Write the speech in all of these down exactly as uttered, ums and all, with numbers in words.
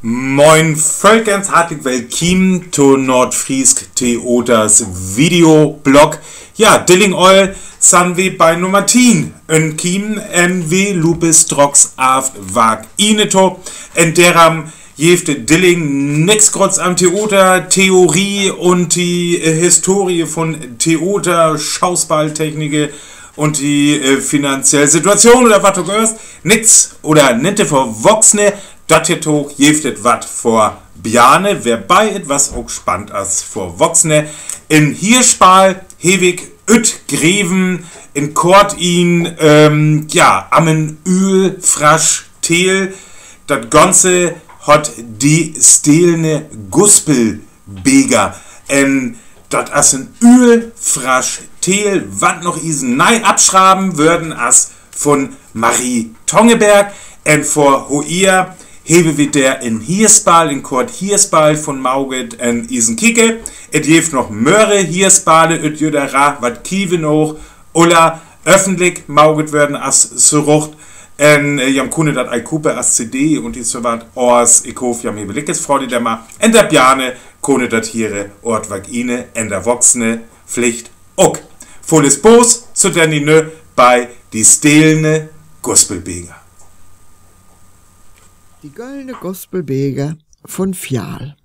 Moin Völkjans, hartlich wellkiemen to Noordfriisk Theaters Videoblog. Ja, Dilling Oll, san wi bei Nummer tien. Un kiemen en wi lupes droks af wak ine to. En deram jeeft Dilling nix groots an Theater, Theorie un die äh, Historie vun Theater, Schauspeltechnike un die äh, finanzielle Situation oder wat ok örs. Nix oder ninte vör Woxne. Dat hie Toog jeeft et wat vör Bjane, wobi et wat ok spannend as vör Woxne. En Hierspal hew ik utgreven, en kort en, ähm, ja, am en Üül frasch Teel. Dat Ganze hot die Steelne Guspelbeker. En dat as en Üül frasch Teel, wat noch iesen nei afschraven worden as vun Marie Tongeberg. En vör Hoia hewe wi der en Hierspal, en kort Hierspal vun mauget en iesen Kieker. Et jeeft noch mörre Hierspale, et jüdder Ra, wat kiewe noch, oder öffentlich mauget worden as se rucht. En äh, jan kunne dat ei kupe as C D un is so wat as, ik hoof, jan hewe likkes Freud demma. En dat Bjane kunne dat hiere Oort wak ine, en der Woxne villicht ok. Vull Spos, so denn i nö bei die Steelne Guspelbeker. Die göllne Guspelbeker vun Fjal.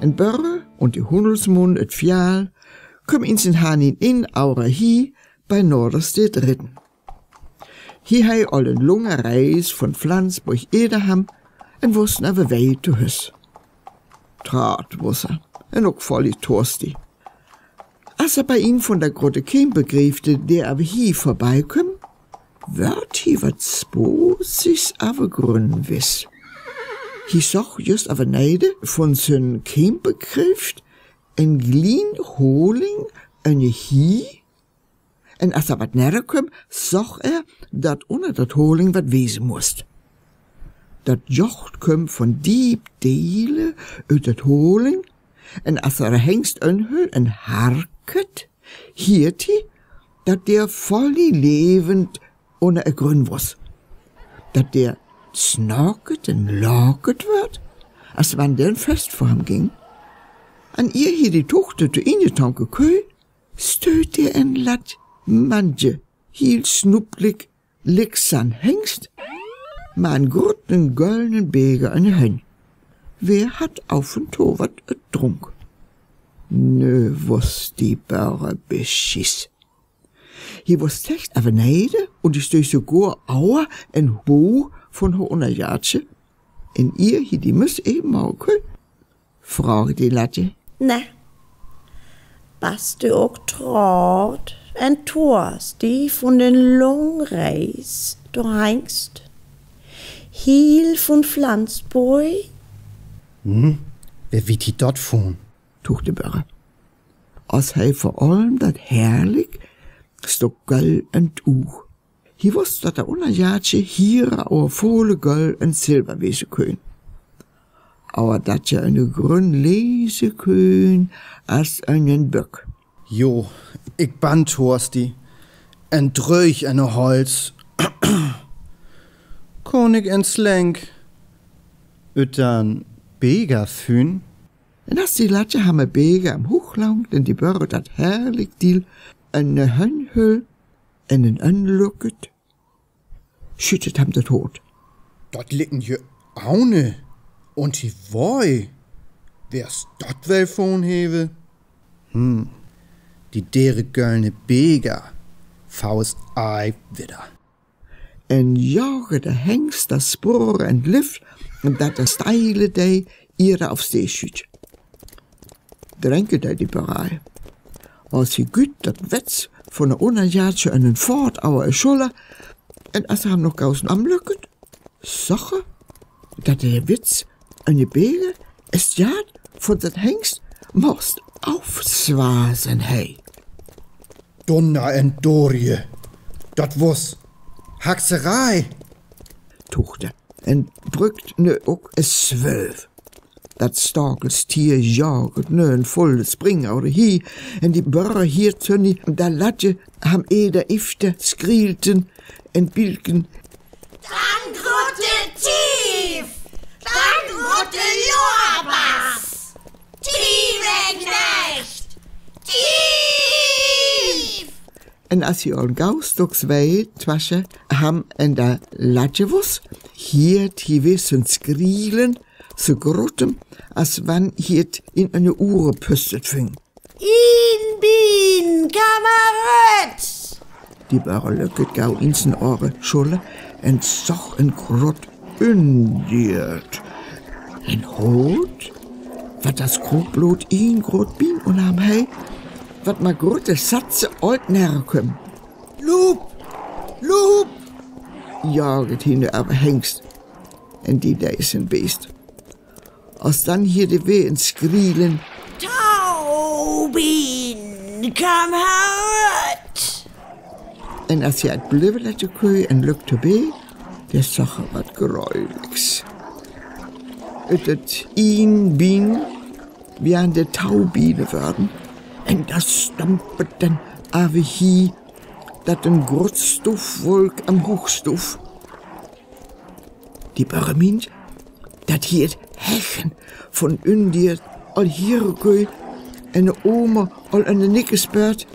En Börre un de Hunnelsmaun ut Fjal küm in sien Hanin in Aura hie bei Norderstedt ridden. Hie hei al en lange Reis vun Flensborg eder ham en wos neve Wei to Hus. Traad wos er en ok voll torstig. As er bei een vun de grote Kempergreefte, dee er hie vörbei küm, wörd hie wat Spösigs aver grunn wiss. Hie soch just aver neide vun sien Kempergreeft en gleen Holing en de Hie. En as er wat nerer küm, soch er, dat unner dat Holing wat wese muss. Dat Jocht küm vun diep Dele ut dat Holing, en as er Hengst enhöll en harket, hieet hie, dat dee voll levend unner e Grunn wos. Dat dee snaket en laket wörd, as wann dee en Fest vör ham ging. En ier hie die Tuchte to Inn jetanke köö, stööt dee en Latt, manche, hiel snupplik, liks an Hengst, man en groten göllnen Beker en de Hänn. Wer hatt af un to wat drunk. Nö, wos die Börre beschiss. Hie wos techt aver neide un hie stööt sogor auer en Hoor vun hör Unnerjatsche. En ier hie die Müss evenmaal köö, fraag die Lattje: Na, bes du ok traad en torstig vun de lang Reis, du Hengst? Hiel vun Flensborg? Hm, wer weet hie dat vun? Tuch de Börre, as hei vör allem dat herrlik Stök Göll en 't Uug. Hie wos, dat dor Unnerjatsche hie auer völle Göll en Silver wese künn. Auer dat dee en Grunn lese künn as en Bök. Jo, ik ben torstig en dröög en de Hals. Kunn ik en Slenk ut den Beker fün? En as die Lattje ham en Beker em Huug langt en die Börre dat herrlik Diel en de Hänn höll en en enlöket, schütt et ham dat Hoot. Dat likt en Aune. Un hie wei, wer dat well fun hewe? Hm, die dere göllne Beker, faust ei widder. En jage de Hengst de Spore en 't Lift, en dat de steile dee ier auf Stee schütt. Drenke dee die Börre. As hie güt dat Wetz vun de Unnerjatsche en en Foot auer e Schuller, en as ham noch gausen am löket, soch er, dat de Wetz en de Beker es jat vun sien Hengst most aufswasen hei. Dunner en Dorie, dat wos Hakserij, tucht e, en brökt nu ok e Swööf. Dat Stakelstier jaget nu en vulle Spring achter hei, en die Börre hei zünn dat ladje ham eder ifte skrielten en bilken: Dan grote Tief, dan grote Loabas, Tiefeknecht, Tief! En as hei al gauw stöks wei twasje ham en dat ladje wos, hieet hei wis en Skrielen, ze grotem, as wann hei et in ene Oore pöstet füng. Ien Bien, Kamerad! Die Börre löket gauw in sien Oore schulle en zog en groot Undiert. En Hoot, wat as groot bloot ien groot Bien unham hei, wat mer grote Satze oolt nerre köm. Lup! Lup! Jaget hei nu aver Hengst en die deisen Beest. As dann hieet e wee en Skrielen: Taubin, Kamerad! En as hei et blieve ladje köi en lökt to bie, dao zag e wat Greuliks. Ut dat ien Bien wieren de Taubiene worden, en dat stompet dann aver hei, dat en groot Stuffwolk am huuchstuuf. Die Börre mient, dat hei et Hechen vun Undiert al hiere köi, en Omer al ene Nicke spört,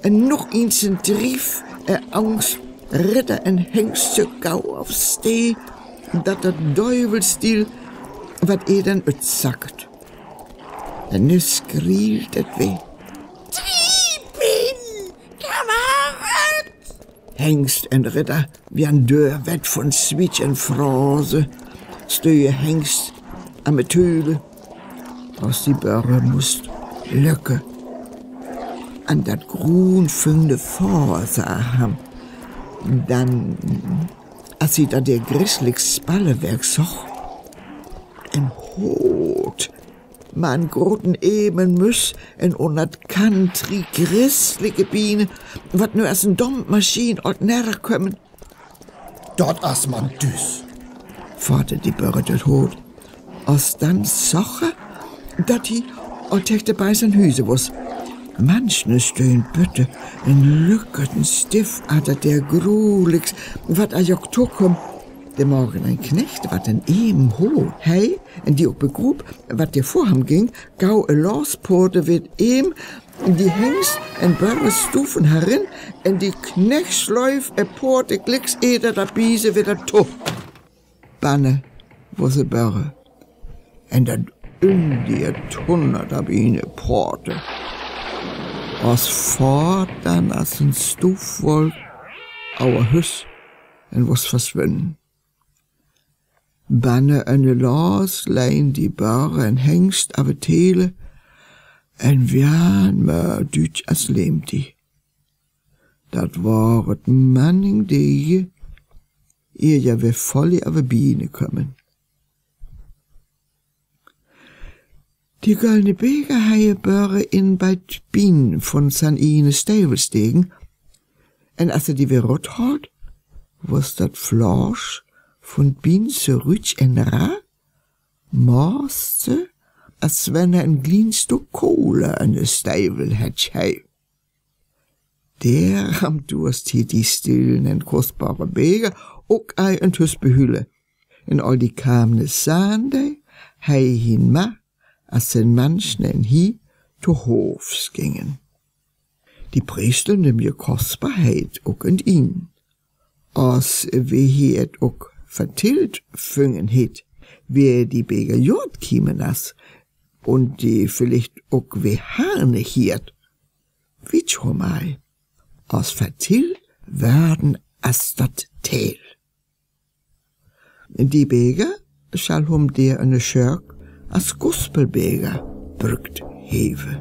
en noch ins en Drief, e Angs, Ridder en Hengst ze gauw auf Stee, dat dat Däuwelsdiel, wat e dann utzacket. En nu skrielt et wee: Tief Bien, Kamerad! Hengst en Ridder wieren dör wet vun Switj en Frase, stöje Hengst am Töle, as die Börre must löke. An dat Gruun füng ne Faas aver ham, dann, as hei dat grislik Spallewerk zog, en Hoot, man groten Eemenmüs en unnerkantri grislike Biene, wat nu as en Dompmaschien oolt nerre kömmen. Dat as man düs, fodert die Börre dat Hoot, as dann zog e, dat hei al tichte bie sien Hüse wos. Manchne stönd bötte en lükketen Stiff achter, der Gruliks, wat e jo toköm. De Morgen en Knecht, wat en Eem hoot, hei, en die ok begrop, wat dor vör ham ging, gauw e Laas poorde wet Eem, die Hengst en Börre Stuufen herin, en die Knecht sleuf e poorde gliks eder dat Biese weder to. Banne wos e Börre, en dat Undier tunnert op ene Poorte, as foort dann as en Stuufwolk, auer hüs, en wos verswunnen. Banne ene Laas leien die Börre en Hengst aver tele, en wiern mer düt as leemdi. Dat woret manning Dege, ier je wer volli aver biene kömmen. Die Gölne Beger hei e Börre in beid Bien vun sien ene Steiwel stegen, en as e die wer rot haud, wos dat Flaasch vun binne rüt en ra, maast se, as wenn e en glien Stuk Kohle en de Steiwel hett hei. Der am duast hei die stillen en kostbare Beger ok ei en Tüsbehülle, en all die kamne Sande hei hin ma, as en manchne en hei to Hofs gingen. Die Priester nömme je Kostbarheit ok en in. As wer hei et ok vertillt füngen hett, wer die Beger jot kiemen as, un die villicht ok wer hane hiet, wie schon mal, as vertill worden as dat Teel. Die Beger schall hum der en de Schörk as Gospelbeger brückt hewe.